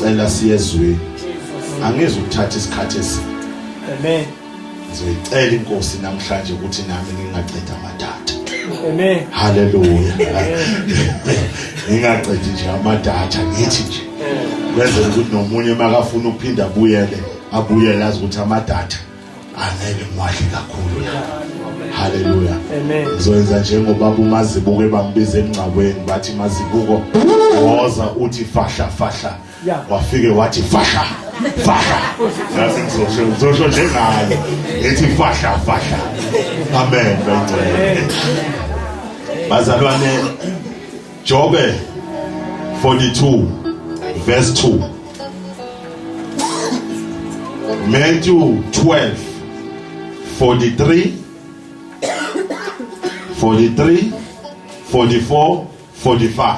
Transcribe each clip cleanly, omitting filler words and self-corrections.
Ngicela siyezweni. Angizukuthatha isikhathi eside. Amen. Ngizoyicela inkosi namhlanje ukuthi nami ngingaqedi amadata. Amen. Haleluya. Ngingaqedi nje amadata ngithi nje. Kwenzela ukuthi nomunye makafuna ukuphinda abuyele abuyele azi ukuthi amadata angeke ngiwadle kakhulu la. Haleluya. Amen. Ngizoyenza njengobaba uMazibuko ebambiza emngcwabeni bathi Mazibuko woza uthi fahla fahla. Wafike wathi fahla fahla. Nami ngizosho ngizosho njengaye ngithi fahla fahla. Amen bangcwele. Bazalwane Jobe 42 verse 2 Matthew 12 43 43 44 45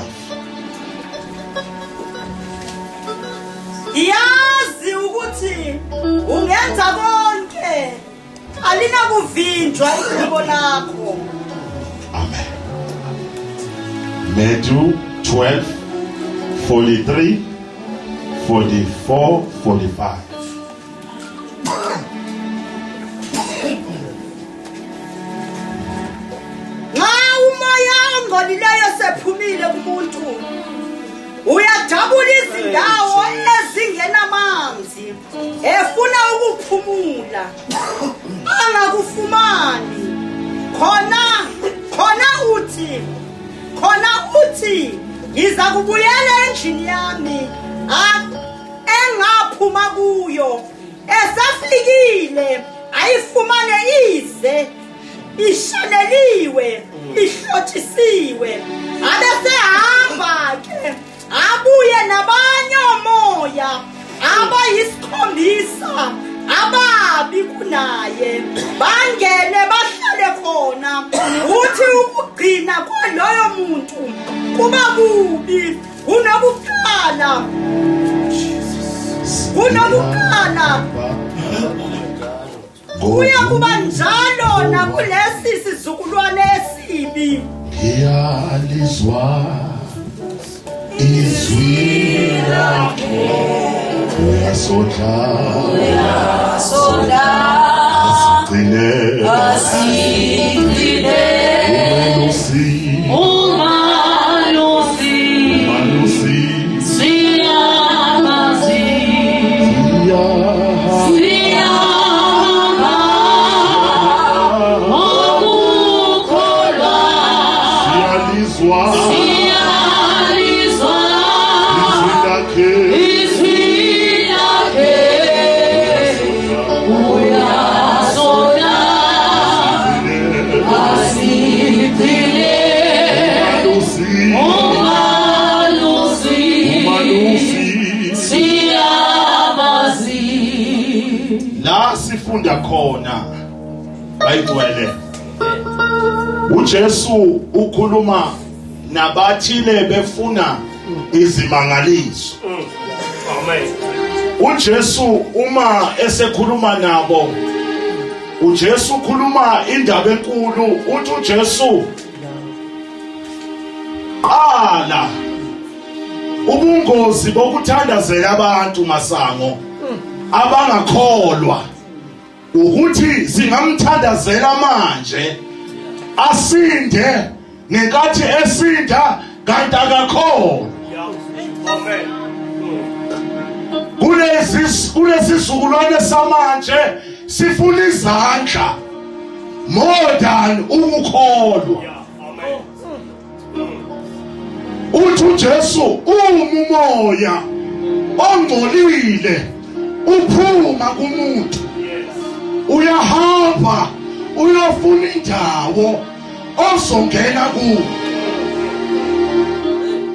Yazi ukuthi ungenza konke alinakuvinjwa icebo lakho. Amen. Matthew 12 43 44 45 Nxa umoya ongcolileyo sephumile kumuntu uyadabula izindawo ezingenamanzi efuna ukuphumula angakufumani khona khona uthi khona uthi ngiza kubuyela endlini yami engaphuma kuyo esafikile ayifumane ize ishaneliwe ihlotshisiwe abesehamba ke abuye nabanye omoya abayisikhombisa ababi kunaye bangene bahlale khona uthi ukugcina kwaloyo muntu kuba kubi kunokuqala kunokuqala kuya kuba njalo nakulesi sizukulwane esibi ngiyalizwa izwi lakhe uyasondla uyasondla asigcine asigcine umelusi umalusi umalusi siyamazi siyahamba ngokukholwa siyalizwa siyalizwa izwi lakhe izwi lakhe uyasona asigcine umalusi umalusi umalusi siyamazi la sifunda khona bayigcwele uJesu ukhuluma nabathile befuna izimangaliso Amen. uJesu uma esekhuluma nabo uJesu ukhuluma indaba enkulu uthi uJesu qala ubungozi bokuthandazela abantu masango abangakholwa ukuthi singamthandazela manje asinde ngenkathi esinda kanti akakholwa kulesi kulesizukulwane samanje sifuna izandla more than ukukholwa uthi uJesu uma umoya ongcolile uphuma kumuntu uyahamba uyofuna indawo ozongena kuyo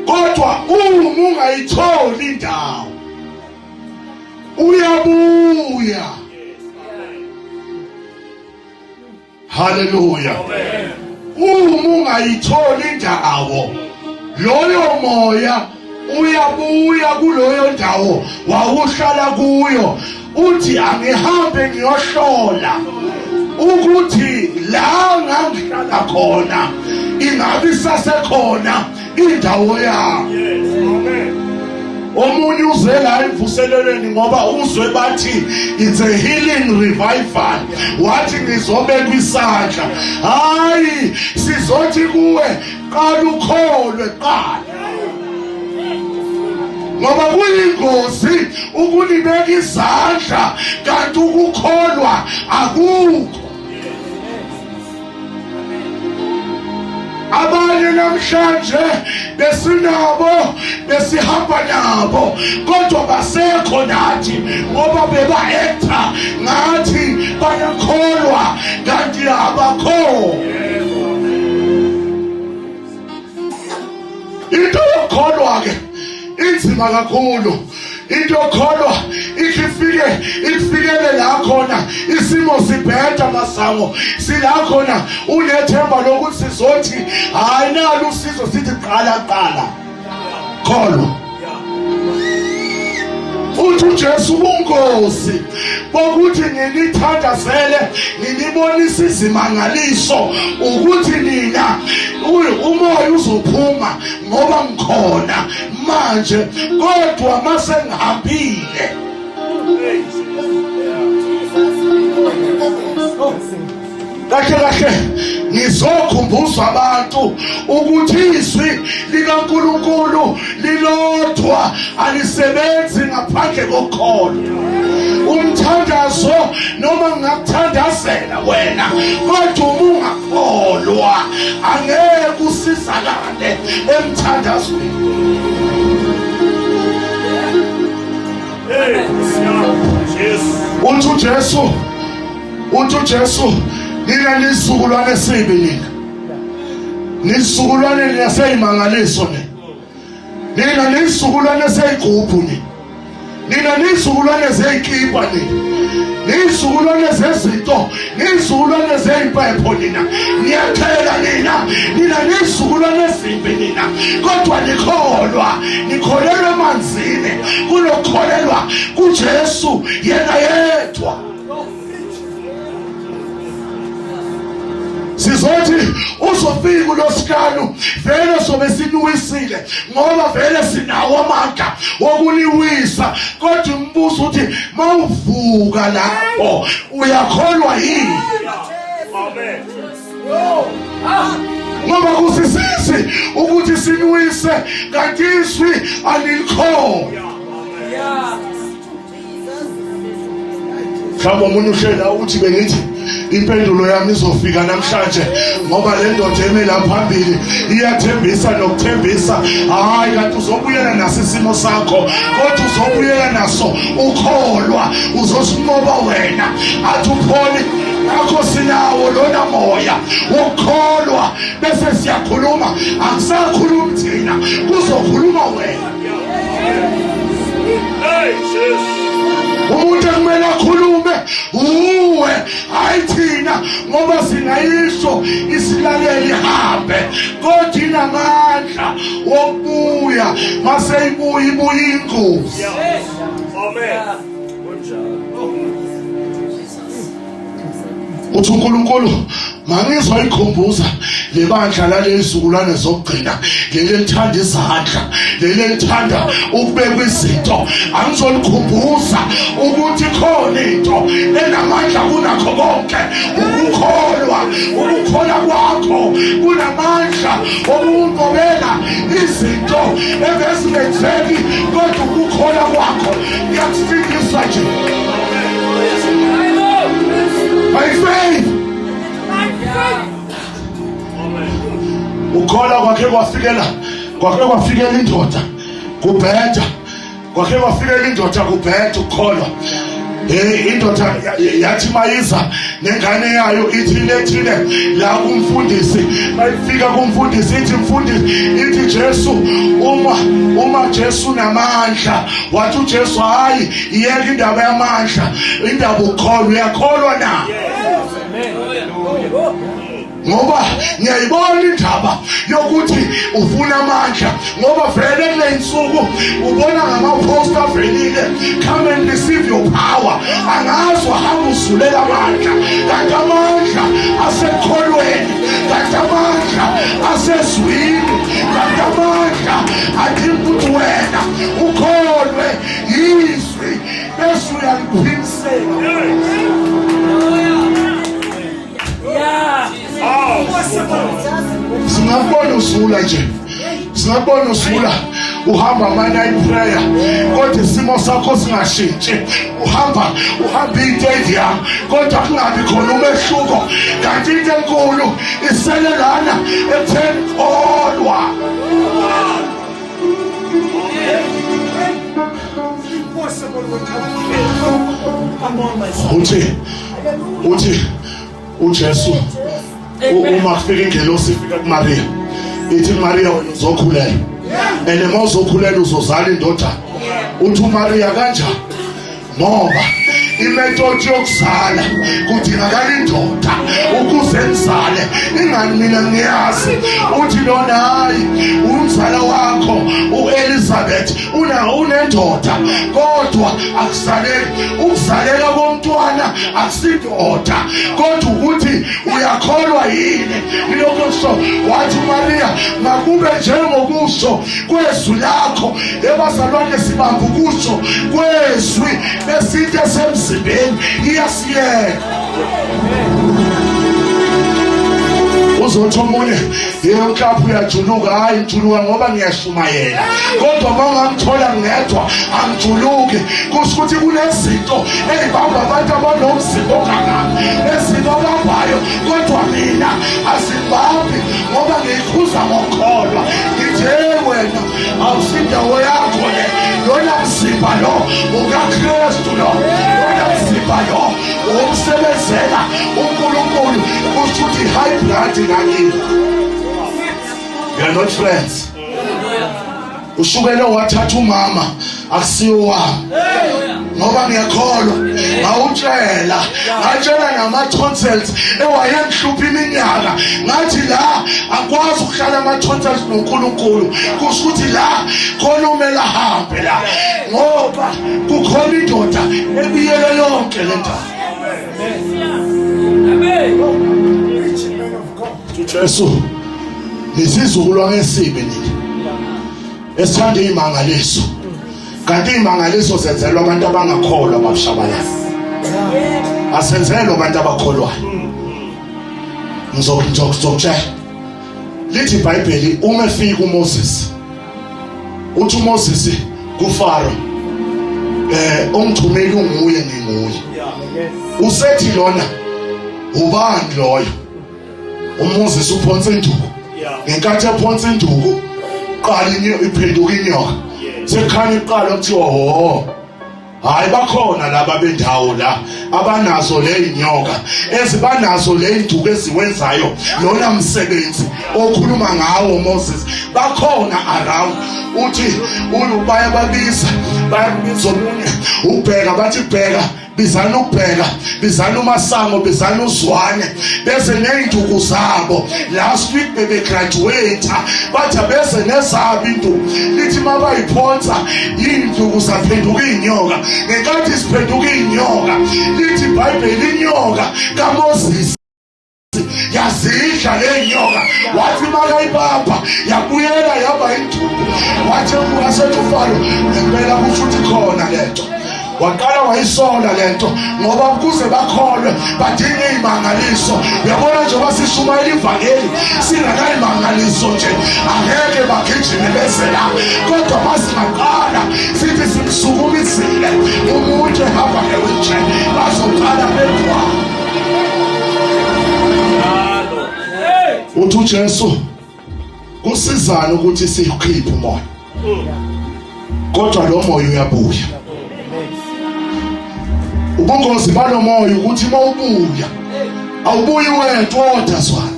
kodwa uma ungayitholi indawo uyabuya Haleluya. Uma ungayitholi indawo loyo moya uyabuya kuloyo ndawo wawuhlala kuyo uthi angihambe ngiyohlola ukuthi la ngangihlala khona ingabe isasekhona indawo yami. Yes, amen. Omunye uze la emvuselelweni ngoba uzwe bathi it's a healing revival, wathi ngizobekwa isandla. Hayi, sizothi kuwe qala ukholwe qala, ngoba kuyingozi ukunibeka izandla kanti ukukholwa akukho. Abanye namhlanje besinabo, besihamba nabo, kodwa basekho nathi ngoba beba-acta ngathi bayakholwa kanti abakholwa. Into yokukholwa ke inzima kakhulu. Into yokukholwa ikifike ikufikele la khona isimo sibheda, masango sila khona, unethemba lokuthi sizothi hayi nalo usizo, sithi qala qala kholwa. Uthi uJesu ubungozi bokuthi nginithandazele nginibonise izimangaliso ukuthi nina umoya uzophuma ngoba ngikhona manje, kodwa mase ngihambile kahle kahle ngizokhumbuza abantu ukuthi izwi likaNkuluNkulu lilodwa alisebenzi ngaphandle kokholo. Umthandazo noma ngingakuthandazela wena, kodwa uma ungakholwa angeke usizakale emthandazweni. Hey, Jesu. Uthi uJesu, uthi uJesu, nina nisizukulwane esibi, nina nisizukulwane niyaseyimangaliso, nina nisizukulwane seyigubhu, nina nisizukulwane zeyikipa, nina niyizukulwane zezinto, niyizukulwane zeyimpepho, nina niyathela, nina niyizukulwane ezimbi nina, kodwa nikholwa, nikholelwa emanzini kunokukholelwa kuJesu yena yedwa. Sizothi uzofika uLosihlanu, vele sobe sinuwisile ngoba vele sinawo amandla wokuliwisa, kodwa umbuzo uthi mawuvuka lapho uyakholwa yini? Amen. Ngoba kusisizi ukuthi sinuwise kanti izwi alilikholwa. Mhlawumbe omunye uhlela ukuthi bengithi impendulo yami izofika namhlanje ngoba le ndoda emi la phambili iyathembisa nokuthembisa. Hayi, kanti uzobuyela naso isimo sakho, kodwa uzobuyela naso ukholwa, uzosinqoba wena. Athi upholi ngakho sinawo lona moya wokukholwa, bese siyakhuluma, akusakhulumi thina, kuzokhuluma wena. Hey, Jesus. Umuntu ekumele akhulume uwe, hayi thina, ngoba singayisho isilaleli ihambe, kodwa inamandla wokubuya. Maseyibuya ibuya ingozi. Amen. Kunjalo. Uthi uNkulunkulu mangizoyikhumbuza lebandla lalezi zukulwane zokugcina, leli elithanda izandla, leli elithanda ukubekwa izinto, angizolikhumbuza ukuthi khona into enamandla kunakho konke, ukukholwa. Ukukholwa kwakho kunamandla okunqobela izinto ebezingenzeki, kodwa ukukholwa kwakho kuyakusindisa nje. By faith. Ukholwa kwakhe kwafikela indoda kubheda, kwakhe kwafikela indoda kubheda ukukholwa. Hey, indoda yathi mayiza nengane yayo, ithi lethile la kumfundisi. Mayifika kumfundisi ithi, "Mfundisi," ithi, "Jesu, uma Jesu namandla." Wathi uJesu, "Hayi, iyeke indaba yamandla, indaba ukukholwa. Uyakholwa na?" Ngoba ngiyayibona indaba yokuthi ufuna amandla, ngoba vele kule insuku ubona ngama-post avelile, "Come and receive your power." Angazi wahamba uzulela amandla, kanti amandla asekholweni, kanti amandla asezwini, kanti amandla adinga ukuthi wena ukholwe. Singakubona uzula nje. Singakubona uzula uhamba ama night prayer kodwa isimo sakho singashintshi. Uhamba uhamba itadium kodwa kungabi khona umehluko. Kanti into enkulu isele lana ekutheni kholwa. Uthi uthi uJesu uma kufika ingelosi ifika kuMaria ithi kuMaria wena uzokhulelwa and uma uzokhulelwa uzozala indodana uthi uMaria kanjani ngoba imetodi yokuzala kudingakala indoda ukuze ngizale ingani mina ngiyazi uthi lona hayi umzala wakho uElizabeth una unendoda kodwa akuzaleki ukuzaleka komntwana akusindoda kodwa ukuthi uyakholwa yini ilokho so wathi uMaria makube njengokusho kwezwi lakho ebazalwane sibamba ukusho kwezwi besinto esemzimbeni iyasiyeka uzothi omunye yebo mhlawumbe uyajuluka hayi ngijuluka ngoba ngiyashumayela kodwa uma ungangithola ngedwa angijuluki kusho ukuthi kunezinto ey'bamba abantu abanomzimba ongangami ezibabambayo kodwa mina azibambi ngoba ngiyikhuza ngokholwa ngithe wena awusindawo yakho le lona mzimba lo ukaKristu lo lona mzimba lo umsebenzela uNkulunkulu kusho ukuthi high blood ngakini we are not friends ushukela wathatha umama akusiwo wami ngoba ngiyakholwa ngawutshela ngatshela nama-tonsils ewayengihlupha iminyaka ngathi la akwazi ukuhlala ama-tonsils nonkulunkulu kusho ukuthi la khona umele ahambe la ngoba kukhona indoda ebiyele yonke le ndawo Jesu nisizukulwane esibi nina esithanda izimangaliso kanti izimangaliso zenzelwa abantu abangakholwa babushabalala asenzelwa abantu abakholwayo ngizokutshela lithi iBhayibheli uma efika uMoses uthi uMoses kuFaro eh ongithumela unguye nginguye usethi lona ubani loyo uMoses uphonsa induku ngenkathi ephonsa induku qala iphenduka inyoka sekukhanya iqala kuthiwa ho hayi bakhona laba bendawo la abanazo le inyoka ezibanazo le induku eziwenzayo lona msebenzi okhuluma ngawo Moses bakhona around uthi baya babiza bayakubiza omunye ubheka bathi bheka bizani ukubheka bizani umasango bizani uzwane beze ney'nduku zabo last week bebegraduate bathi abeze nezabo induku lithi uma bayiphonsa iy'nduku zaphenduka iy'nyoka ngenkathi ziphenduka iy'nyoka lithi ibhayibheli inyoka kamoses yazidla le nyoka wathi makayibamba yabuyela yaba intuku wathi wasethi ufaro ngempela kusho ukuthi khona lento waqala wayisola lento ngoba ukuze bakholwe badinga izimangaliso uyabona njengoba sishumayela ivangeli singanayimangaliso nje angeke bagijime beze la kodwa masingaqala sithi simsukumisile umuntu ehamba nge-wheelchair bazoqala begwala uthi uJesu kusizana ukuthi sikhiphe umoya kodwa lo moya uyabuya ubungozi balo moya ukuthi uma ubuya awubuyi wedwa odwa zwana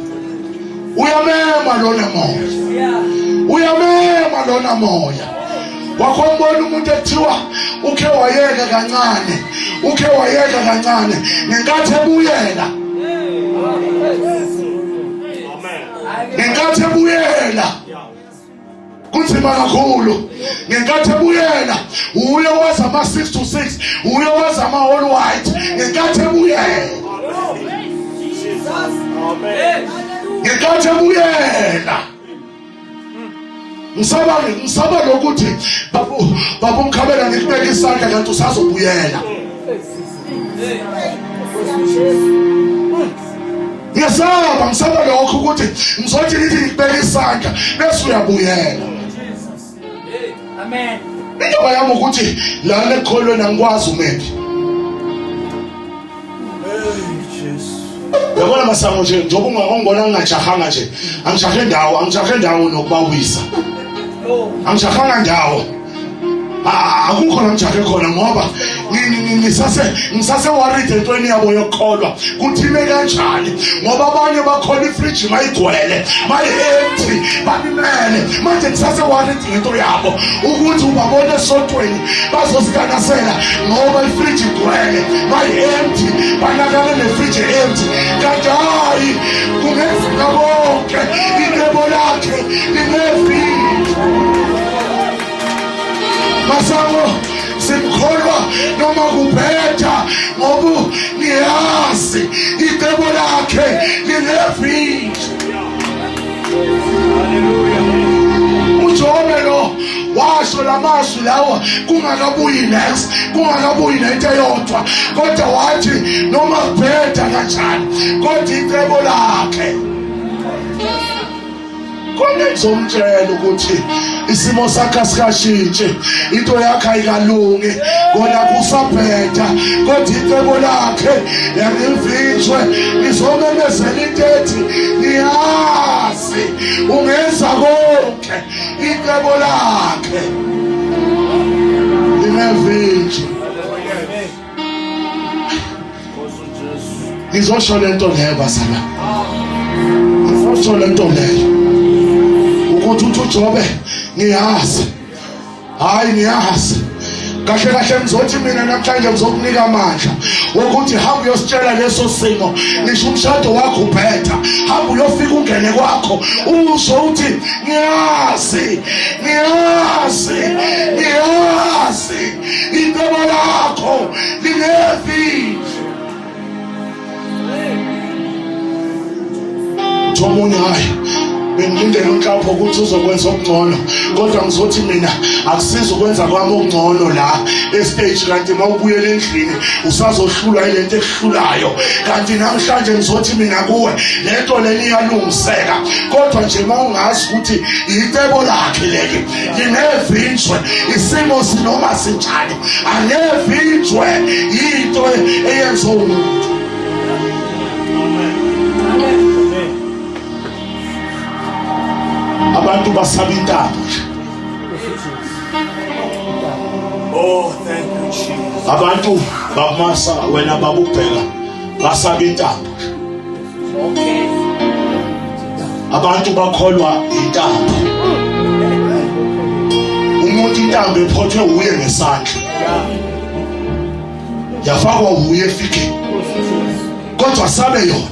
uyamema lona moya uyamema lona moya Wakhombona umuntu ekuthiwa ukhe wayeka kancane, ukhe wayeka kancane ngenkathi ebuyela. Ngenkathi ebuyela kunzima kakhulu ngenkathi ebuyela uye waza ama 6 to 6 uye waza ama all white ngenkathi ebuyela ngenkathi ebuyela ngisaba ngisaba lokuthi babu babu mkhabela ngikubeka isandla kanti usazobuyela Ngiyasaba, ngisaba lokho ukuthi ngizothi ngithi ngikubeka isandla bese uyabuyela. Amen. Indaba yami ukuthi lana ekukholweni angikwazi umephi. Yabona masango nje njengoba ungakongibona ngingajahanga nje angijahe ndawo angijahe ndawo nokubawisa angijahanga ndawo akukho la ngijahe khona ngoba ngisase ngisase worried entweni yabo yokukholwa kuthime kanjani ngoba abanye bakholwa ifridge mayigcwele mayi-empty balimele manje ngisase worried ngento yabo ukuthi ubabona esontweni bazositanasela ngoba ifriji igcwele mayi-empty banakane nefriji empty kanti hhayi kungenzeka konke icebo lakhe linefriji masango simkholwa noma kubhetha ngoba niyazi icebo lakhe linefriji uJobe lo washo lamazwi lawa kungakabuyi next kungakabuyi nento eyodwa kodwa wathi noma kubheda kanjani kodwa icebo lakhe Khona ngizomtshela ukuthi isimo sakhe asikashintshi into yakhe ayikalungi kona kusabheda kodwa icebo lakhe yangivinjwe ngizomemezela into ethi ngiyazi ungenza konke icebo lakhe lingevinjwe ngizosho lento leyo bazalwane ngizosho lento leyo ukuthi uthi uJobe ngiyazi hayi ngiyazi kahle kahle ngizothi mina namhlanje ngizokunika amandla wokuthi hamba uyositshela leso simo ngisho umshado wakho ubhetha hamba uyofika ungene kwakho usho uthi ngiyazi ngiyazi ngiyazi icebo lakho lingefihle uthi omunye hayi bengilindele unhlapho ukuthi uzokwenza okungcono kodwa ngizothi mina akusizi ukwenza kwami okungcono la estage kanti uma ubuyela endlini usazohlulwa yilento ekuhlulayo kanti namhlanje ngizothi mina kuwe lento leni iyalungiseka kodwa nje uma ungazi ukuthi yicebo lakhe leli lingevinjwe isimo sinoma sinjani angevinjwe yinto eyenziwa umuntu abantu basaba intambo nje Oh, thank you, Jesus. Abantu babumasa wena babubheka basaba intambo. Okay. Abantu bakholwa intambo. Umuntu intambo ephothwe uye ngesandla. Yafakwa uye efikeni. Kodwa sabe yona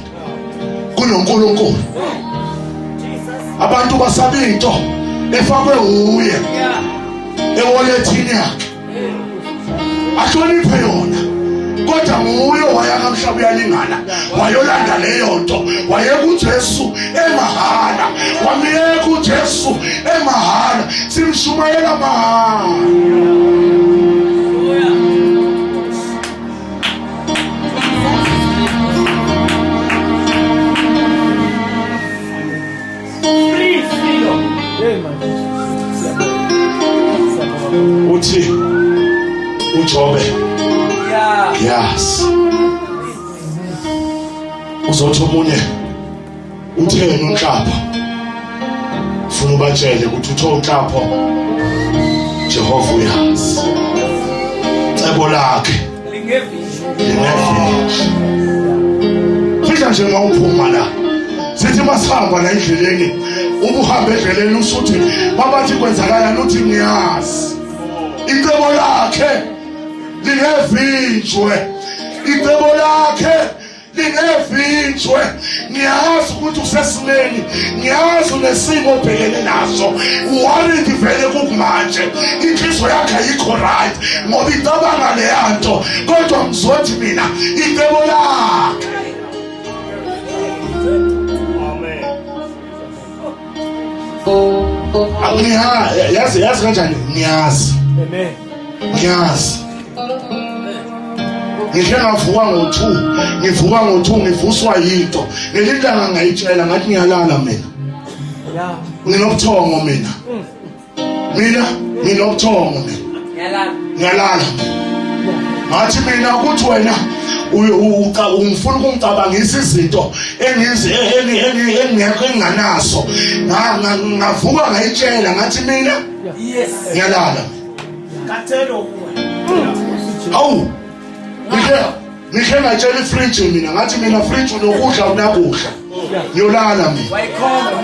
kunoNkulunkulu. Abantu basaba into efakwe uye ewolethini yakhe. Ahloniphe yona. Kodwa nguye waya kamhlaba uyalingana wayolanda leyo nto wayeka uJesu emahhala wamyeka uJesu emahhala simshumayela mahhala Free freedom. Hey man. Siyabonga. Uthi uJobe Yeah. ngiyazi uzothi omunye utheni unhlapho funa ubatshele ukuthi uthe unhlapho Jehova uyazi cebo lakhe lingevinje fika nje uma uphuma la sithi masihamba la endleleni ubuhambe endleleni usuthi babathi kwenzakalani uthi ngiyazi icebo lakhe lingevinjwe icebo lakhe lingevinjwe ngiyazi ukuthi usesimeni ngiyazi unesimo obhekene naso worried vele kukumanje inhliziyo yakhe ayikho right ngoba icabanga leya nto kodwa ngizothi mina icebo lakhe Angiyazi yazi yazi kanjani ngiyazi Amen. ngiyazi Ngishe ngavuka ngo-2, ngivuka ngo-2 ngivuswa yinto. Ngelinye ilanga ngayitshela ngathi ngiyalala mina. Nginobuthongo mina. Mina nginobuthongo mina. Ngiyalala. Ngiyalala. Ngathi mina ukuthi wena ungifuna ukungicabangisa izinto engizi engingekho enginganaso. Ngavuka ngayitshela ngathi mina Yes. Ngiyalala. Kathelo kuwe. Hawu. Ngishe ngishe ngatshela ifridge mina ngathi mina fridge unokudla unakudla. Ngiyolala mina. Wayikhomba.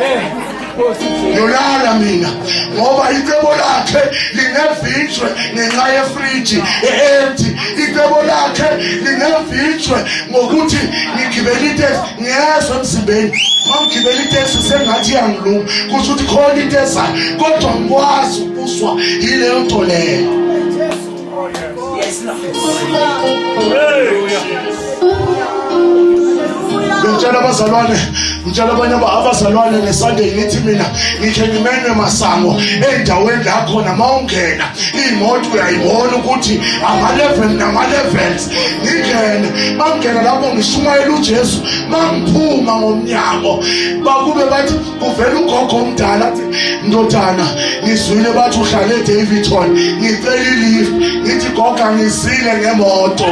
Ngiyolala mina ngoba icebo lakhe lingevinjwe ngenxa yefriji e-empty. Icebo lakhe lingevinjwe ngokuthi ngigibele iteksi ngiyezwa emzimbeni. Mangigibela iteksi sengathi iyangiluma kusho ukuthi khona into ezayo kodwa ngikwazi ukubuswa yileyo nto leyo. Yes, Lord. Ngitshela abazalwane, ngitshela abanye abazalwane ngeSunday ngithi mina ngikhe ngimenywe masango endaweni la khona mawungena imoto uyayibona ukuthi ama-level nama-levels ngingene mangingena lapho ngishumayela uJesu mangiphuma ngomnyango bakube bathi kuvela ugogo omdala athi ndodana ngizwile bathi uhlale eDaveyton ngicela ilift ngithi gogo angizile ngemoto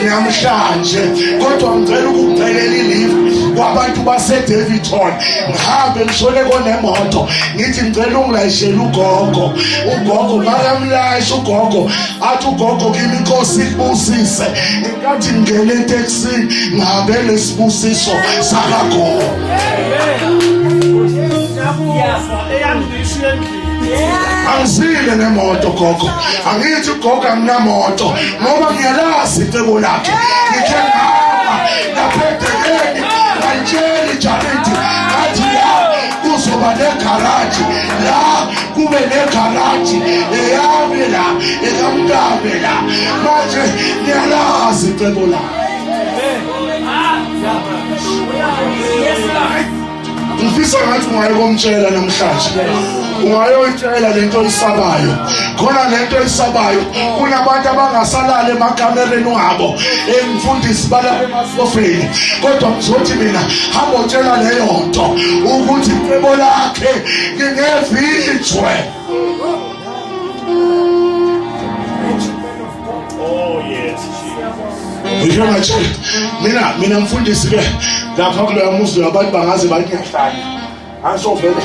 namhlanje kodwa ngicela ukukucelela ilift kwabantu baseDaveyton ngihambe ngishone konemoto ngithi ngicela ungilayishele ugogo ugogo makamlayisha ugogo athi ugogo kimi inkosi ikubusise ngenkathi ngingena etekisini ngihambe nesibusiso sakagogo Angizile ngemoto gogo angithi gogo anginamoto ngoba ngiyalazi icebo lakhe ngikhe ngama lapha egcekeni ngayitshela ijaridi ngathi la kuzoba negaraji la kube negaraji eyami la ekamkami la manje ngiyalazi icebo lakhe Ngifisa ngathi ungayikomtshela namhlanje. Ungayoyitshela lento oyisabayo. Khona lento oyisabayo kunabantu abangasalali emakamereni wabo emfundisi balala emasofeni. Kodwa ngizothi mina hamba utshela leyo nto ukuthi icebo lakhe lingevinjwe. Oh yes, Jesus. Ngisho ngatshela mina mina mfundisi ke lapha kuloya muzi abantu bangaze bathi ngiyahlanya. Angisho vele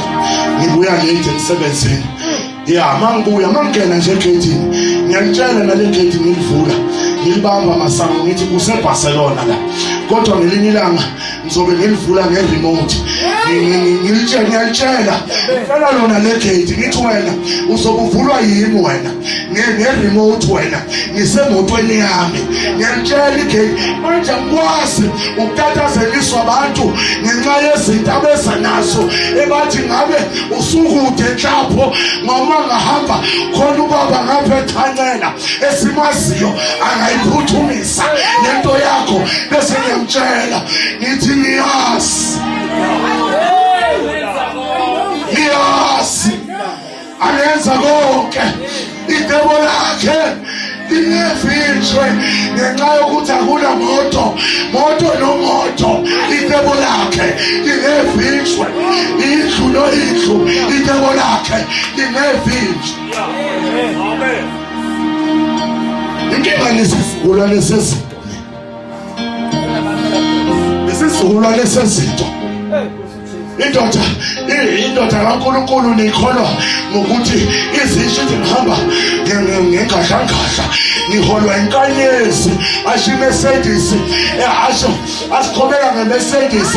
ngibuya late emsebenzini. Ya mangibuya mangena nje egedini ngiyakutshela nale gate ngilivula ngilibamba masango ngithi kuse Barcelona la. Kodwa ngelinye ilanga ngizobe ngilivula nge-remote ngilitshela ngiyalitshela ngicela lona le gate ngithi wena uzobe uvulwa yimi wena nge-remote wena ngisemotweni yami ngiyalitshela igate manje angikwazi ukutatazeliswa abantu ngenxa yezinto abeza nazo ebathi ngabe usukude nhlapho ngoma ngahamba khona ubaba ngapha echancela esimaziyo angayiphuthumisa lento yakho bese ngiyamtshela ngithi ngiyazi ngiyazi angenza konke icebo lakhe lingevinjwe ngenxa yokuthi akuna moto moto nomoto icebo lakhe lingevinjwe indlu noindlu icebo lakhe lingevinjwe Amen. Inkinga nesizukulwane sezinto. Nesizukulwane sezinto. Indoda indoda kaNkuluNkulu nikholwa ngokuthi izisho ithi ngihamba ngengadlangadla ngiholwa inkanyezi asho iMercedes asho asikhomela ngeMercedes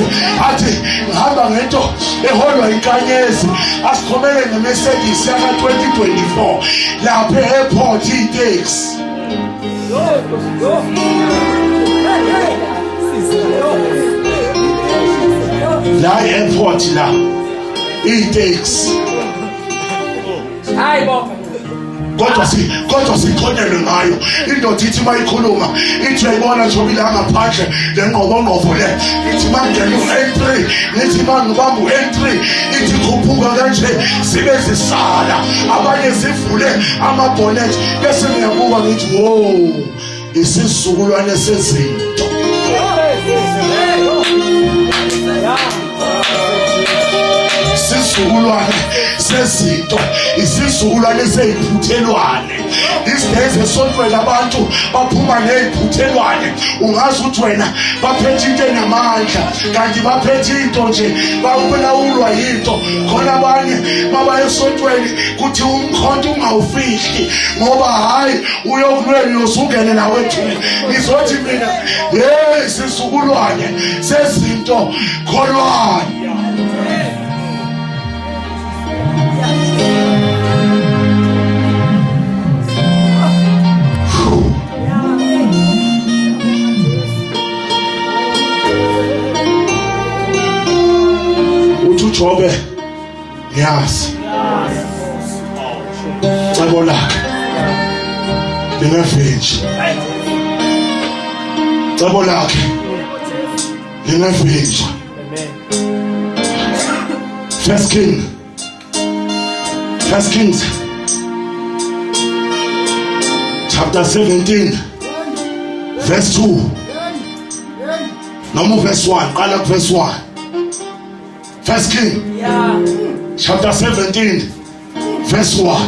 athi ngihamba ngento eholwa inkanyezi asikhomele ngeMercedes yaka 2024 lapha e-airport itaxi la e-airport la itaxi Hayi bo. Kodwa si kodwa sikhonelwe ngayo indoda ithi mayikhuluma ithi uyayibona njengoba ila ngaphandle le nqobongqobo le ithi mangena u-N3 ngithi mangibamba u-N3 ithi khuphuka kanje zibe zisala abanye zivule amabhonethi bese ngiyabuka ngithi wo. Isizukulwane sezinto. Isizukulwane sezinto, isizukulwane seyiphuthelwane. These days esontweni abantu baphuma neziphuthelwane. Ungazi ukuthi wena baphethe into enamandla kanti baphethe into nje bawulawulwa yinto. Khona abanye baba esontweni kuthi umkhonto ungawufihli ngoba hayi uyokulwela uyosungene nawe ethuneni. Ngizothi mina hey sizukulwane sezinto kholwani. Uthi uJobe ngiyazi cebo lakhe lingevinji cebo lakhe lingevinji. First King First Kings chapter 17 verse 2 noma verse 1 qala ku verse 1 First King Yeah. chapter 17 verse 1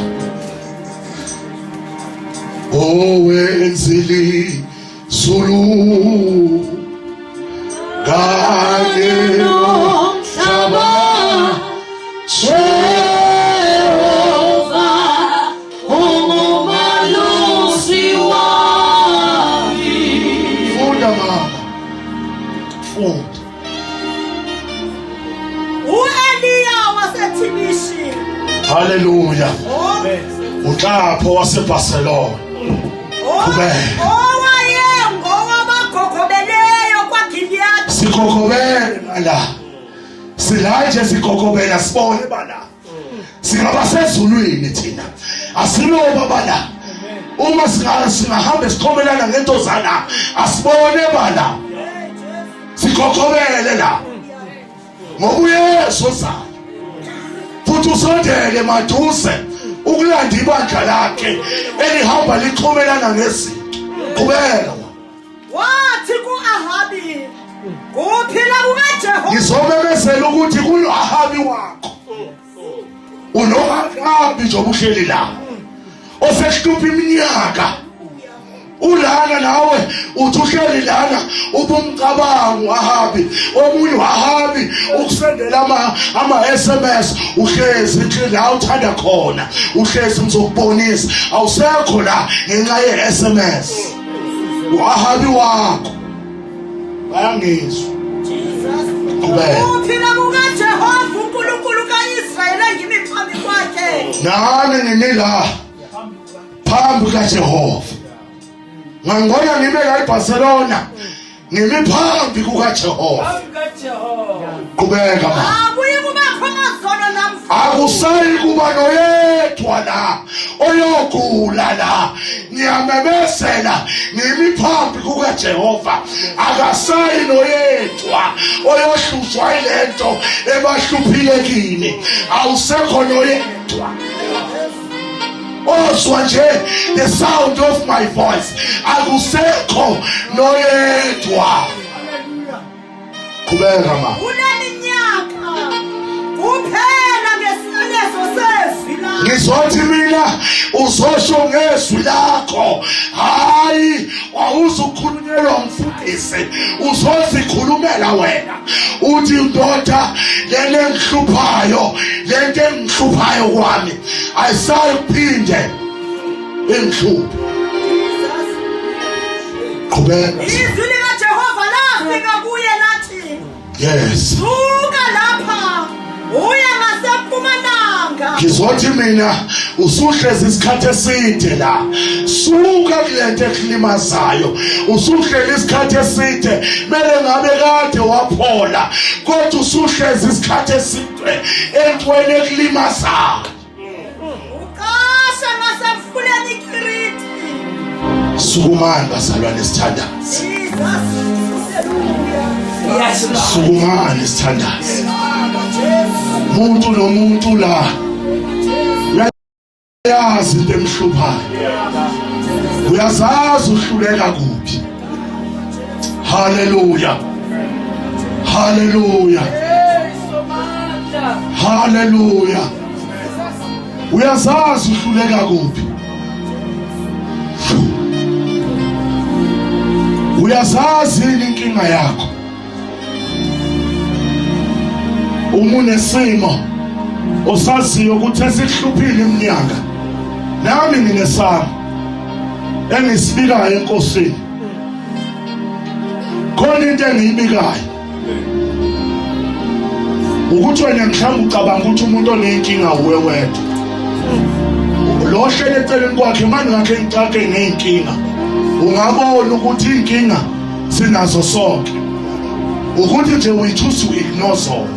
Owenzili Zulu kanye nomhlaba Jehova ungumalusi wami. Funda mama funda U-Eliya waseThimishi. Haleluya uNhlapho waseBarcelona Qhubeka. Owayengowabagogobeleyo kwaGiliyadi. Sigogobele la sila nje sigogobela sibone bala singaba sezulwini thina asiloba bala uma singahamba sikhomelana ngento zala asibone bala sigogobele la ngoba uYesu ozayo futhi usondele maduze ukulanda ibandla lakhe elihamba lixhumelana ngezinto qhubeka. Wathi ku-Ahabi, kuphila kukaJehova. Ngizomemezela ukuthi kulo-Ahabi wakho uno-Ahabi njengoba uhleli la osehlupha iminyaka ulana nawe uthi uhleli lana ubumcabango uAhabi omunye uAhabi ukusendela ama ama SMS uhlezi la uthanda khona uhlezi ngizokubonisa awusekho la ngenxa ye SMS uAhabi wakho bayangizwa Qhubeka. Uphila kukaJehova uNkulunkulu kaIsrayeli engimi phambi kwakhe. Nami ngimi la phambi kukaJehova. Ngangibona ngime la eBarcelona ngimi phambi kukaJehova. Qhubeka ma. Akuyi kubakho mazolo namhlanje. Akusayi kuba noyedwa la oyogula la ngiyamemezela ngimi phambi kukaJehova akasayi noyedwa oyohlushwa ilento ebahluphile kini awusekho noyedwa ozwa nje the sound of my voice akusekho noyedwa qhubeka ma Kuleminyaka kuphela ngesiyalezo sezwi lakho. Ngizothi mina uzosho ngezwi lakho hayi awuzukhulunyelwa umfundisi uzozikhulumela wena uthi ndoda lento engihluphayo lento engihluphayo kwami ayisayi kuphinde ingihluphe qhubeka Izwi likaJehova lafika kuye lathi, yes Suka lapha uye ngasempumalanga. ngizothi mina usuhlezi isikhathi eside la suka kulento ekulimazayo usuhleli isikhathi eside mele ngabe kade waphola kodwa usuhlezi isikhathi eside entweni ekulimazayo Uqasha ngasemfuleni iKiriti. Sukumani bazalwane sithandaze. Jesus. Yes, Lord. Sukumani sithandaze. Muntu nomuntu la. Uyazi into emhluphayo. Uyazazi uhluleka kuphi. Hallelujah. Hallelujah. Hallelujah. Uyazazi uhluleka kuphi. Uyazazi inkinga yakho. Uma unesimo osaziyo ukuthi esihluphile iminyaka nami nginesami engisibikayo enkosini khona into engiyibikayo ukuthi wena mhlawumbe ucabanga ukuthi umuntu onenkinga uwe wedwa lo hlele eceleni kwakhe manje ngakhe ngixake ngey'nkinga ungabona ukuthi iy'nkinga sinazo sonke ukuthi nje we choose to ignore zona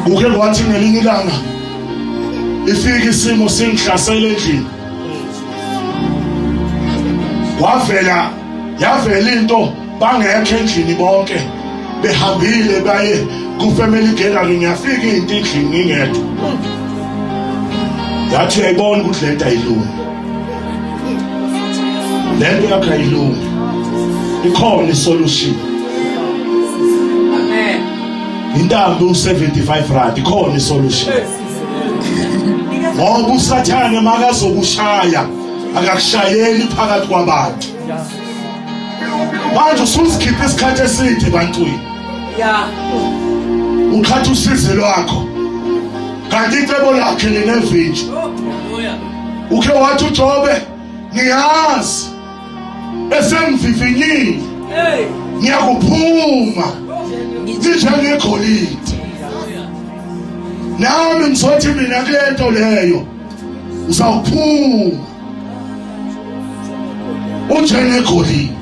kuke kwathi ngelinye ilanga ifike isimo singihlasela endlini kwavela yavela into bangekho endlini bonke behambile baye ku-family gathering yafika into endlini ngingedwa yathi uyayibona ukuthi lento ayilungi lento yakho ayilungi ikhona isolution amen intambo u75 rand ikhona isolution ngoba usathane makazokushaya akakushayeli phakathi kwabantu manje usuzikhipha isikhathi eside ebantwini ya uqhatha usizi lwakho kanti icebo lakhe linevinji ukhe wathi uJobe ngiyazi esengivivinyile ngiyakuphuma nginjengegolide nami ngizothi mina kule nto leyo uzawuphuma unjengegolide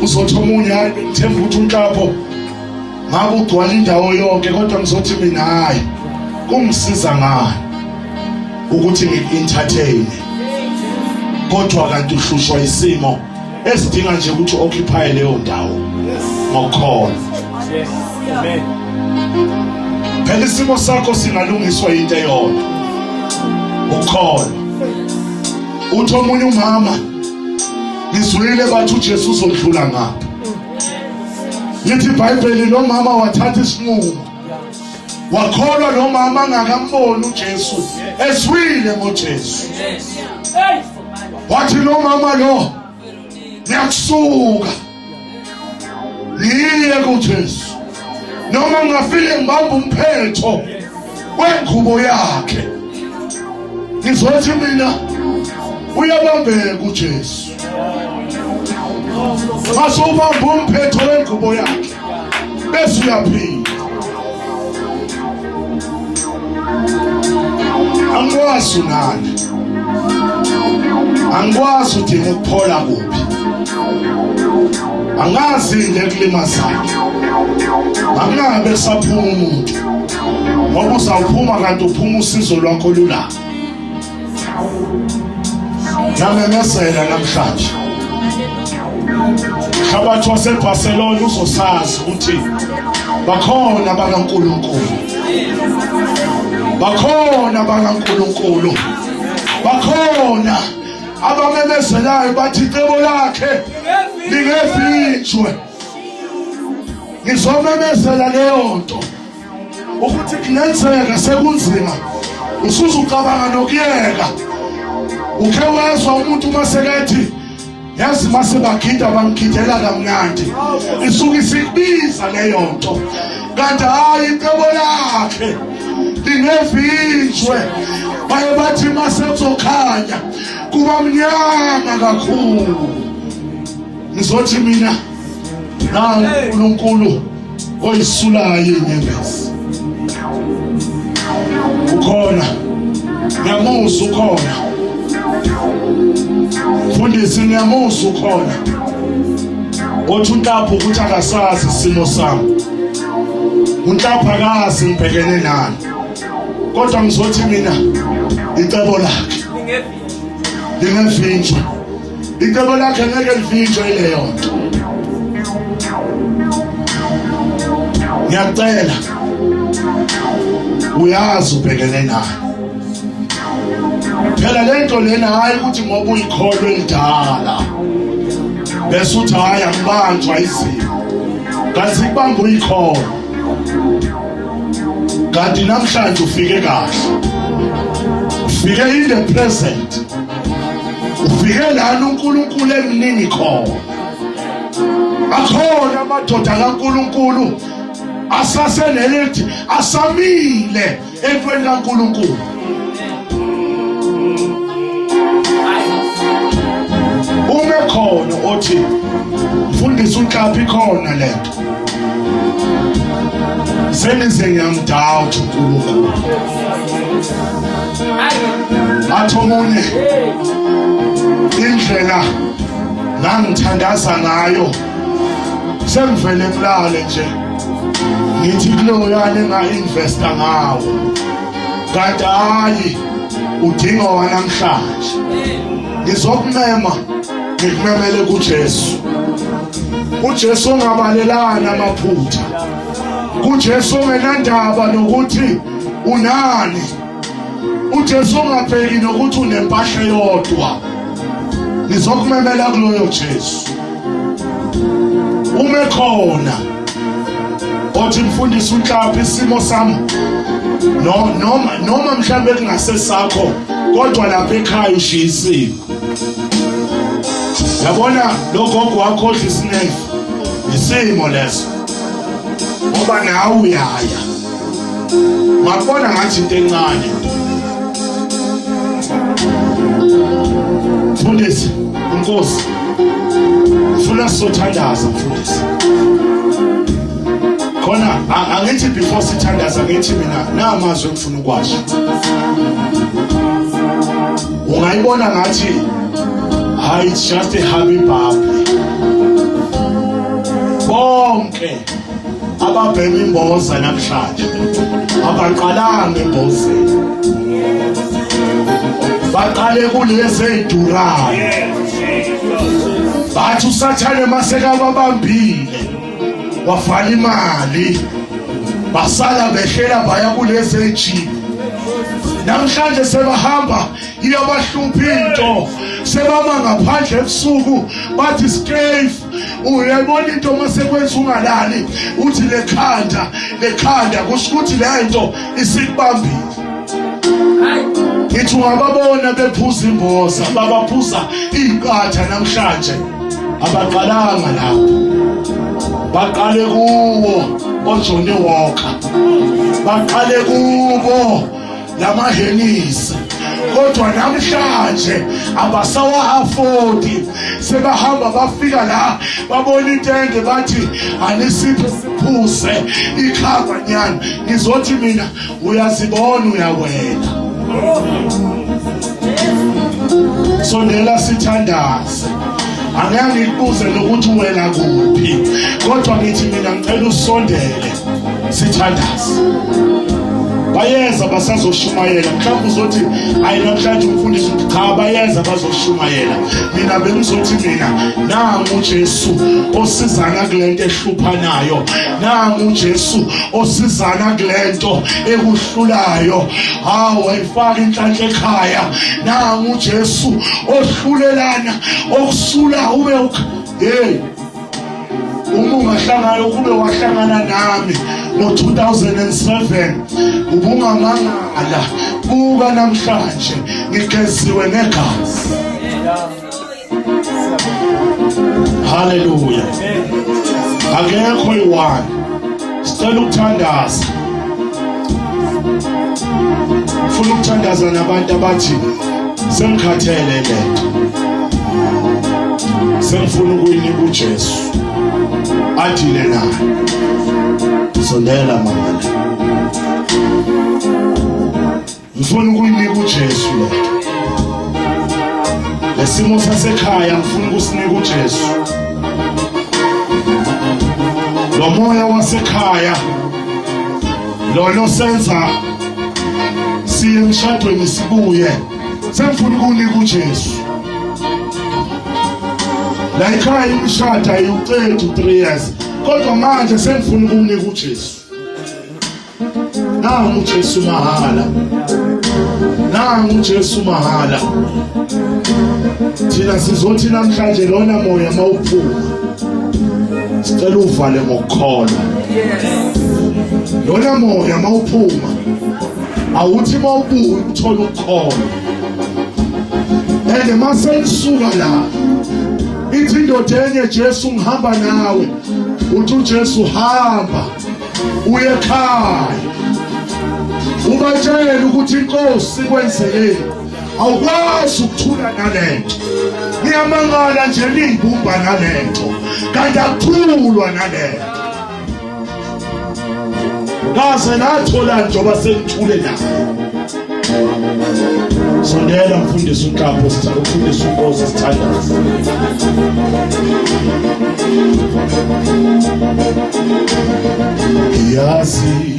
uzothi omunye hayi bengithemba ukuthi unhlapho ngabe ugcwala indawo yonke kodwa ngizothi mina hayi kungisiza ngani ukuthi ngiku-entertain kodwa kanti uhlushwa isimo esidinga nje ukuthi occupy leyo ndawo ngokukholwa Yes. Amen. Phela isimo sakho singalungiswa into eyodwa. Ukukholwa. Uthi omunye umama ngizwile bathi uJesu uzodlula ngapha. Lithi iBhayibheli lo mama wathatha isinqumo. Wakholwa lo mama angakamboni uJesu ezwile ngoJesu. Wathi lo mama lo ngiyakusuka ngiye kuJesu noma ngingafike ngibamba umphetho wengubo yakhe ngizothi mina uyabambeka uJesu mase ubamba umphetho wengubo yakhe bese uyaphila angikwazi unani angikwazi udinga ukuphola kuphi angazi into ekulimazayo angabe kusaphuma umuntu ngoba uzawuphuma kanti uphuma usizo lwakho lula Ngamemezela namhlanje. Mhlabathi waseBarcelona uzosazi ukuthi bakhona bakaNkulunkulu. Bakhona bakaNkulunkulu. Bakhona abamemezelayo bathi icebo lakhe lingevinjwe. Ngizomemezela leyo nto. Ukuthi kungenzeka sekunzima usuzucabanga nokuyeka ukhe wezwa umuntu uma sekathi yazi mase bagida bangigidela kamnandi isuke isikubiza leyo nto kanti hhayi icebo lakhe lingevinjwe baye bathi mase kuzokhanya kuba mnyama kakhulu ngizothi mina nangu uNkulunkulu oyisulayo inyembezi ukhona ngiyamuzwa ukhona mfundisi ngiyamuzwa ukhona othi unhlapho ukuthi akasazi isimo sami unhlapho akazi ngibhekene nani kodwa ngizothi mina icebo lakhe lingevinjwa Icebo lakhe ngeke livinjwe ileyo nto. Ngiyacela. Uyazi ubhekene nayo. Phela lento lena hayi ukuthi ngoba uyikholwa elidala bese uthi hayi angibanjwa izimo. Kanti sikubamba uyikholwa. Kanti namhlanje ufike kahle. Ufike in the present. Ufike lana uNkulunkulu emningi khona. Akhona amadoda kaNkulunkulu asasenelithi asamile entweni kaNkulunkulu. Ume khona othi mfundisi uNhlaphi khona lento. Sengize ngiyamdoubt uNkulunkulu. Athi omunye indlela ngangithandaza ngayo sengivele ngilale nje ngithi kuloyana enga-investa ngawo kanti hayi udinga wanamhlanje ngizokumema ngikumemele kuJesu uJesu ongabalelani amaphutha kuJesu ongenandaba nokuthi unani uJesu ongabheki nokuthi unempahla eyodwa ngizokumemela kuloyo Jesu ume khona othi mfundisi uNhlaphi isimo sami no noma noma mhlambe kungasesakho kodwa lapha ekhaya ushiya isimo yabona lo gogo wakho odla isinefu isimo leso ngoba nawe uyaya ngakubona ngathi into encane mfundisi inkosi ufuna sothandaza mfundisi khona angithi before sithandaza ngithi mina namazwi engifuna ukwasho ungayibona ngathi hayi it's just a happy bubble bonke ababhema imboza namhlanje abaqalanga embozeni baqale kulezi ey'durayo bathi usathane masekababambile wavala imali basala behlela baya kulezi ey'jiphu namhlanje sebahamba iyabahlupha into sebama ngaphandle ebusuku bathi scave uyayibona into uma sekwenza ungalali uthi lekhanda lekhanda kusho ukuthi le nto isikubambile ngithi ungababona bephuza imboza babaphuza iqatha namhlanje abaqalanga lapho baqale kuwo oJohnny Walker baqale kubo lamahenisi kodwa namhlanje abasawa-afodi sebahamba bafika la babona intende bathi anisiphe siphuse ikhava nyana ngizothi mina uyazibona uyawela sondela sithandaze angeke ngikubuze nokuthi wena kuphi kodwa ngithi mina ngicela usondele sithandaze bayeza basazoshumayela mhlawumbe uzothi ayi namhlanje umfundisi uthi cha bayeza bazoshumayela mina bengizothi mina nangu uJesu osizana kulento ehluphanayo nangu uJesu osizana kulento ekuhlulayo hawu wayifaka inhlanhla ekhaya nangu uJesu ohlulelana okusula ube hey uma ungahlangana ukube wahlangana nami ngo-2007 ubungamangala buka namhlanje ngigeziwe ngegazi haleluya akekho iwani sicela ukuthandaza funa ukuthandaza nabantu abathi sengikhathele lento sengifuna ukuyinika uJesu adile naye sondela mama ngifuna ukuyinika uJesu lento lesimo sasekhaya ngifuna ukusinika uJesu lo moya wasekhaya lona osenza siye emshadweni sibuye sengifuna ukunika uJesu la ekhaya imishado ayiwuqedi u-3 years kodwa manje sengifuna ukunika uJesu. Nangu uJesu mahala, nangu uJesu mahala. Thina sizothi namhlanje lona moya mawuphuma, sicela uvale ngokukholwa. Lona moya mawuphuma, awuthi mawubuya uthola ukukholwa. And mase nisuka la, ithi indoda enye, Jesu ngihamba nawe. Uthi uJesu, hamba uye ekhaya, ubatshele ukuthi inkosi kwenzeleni. Awukwazi ukuthula nalento. Ngiyamangala nje, niyibumba nalento, kanti akuthulwa nalento. Kaze nathola njengoba sengithule naye. Sondela mfundisi uNhlapho, ufundisi uNkosi, sithandaze. Ngiyazi.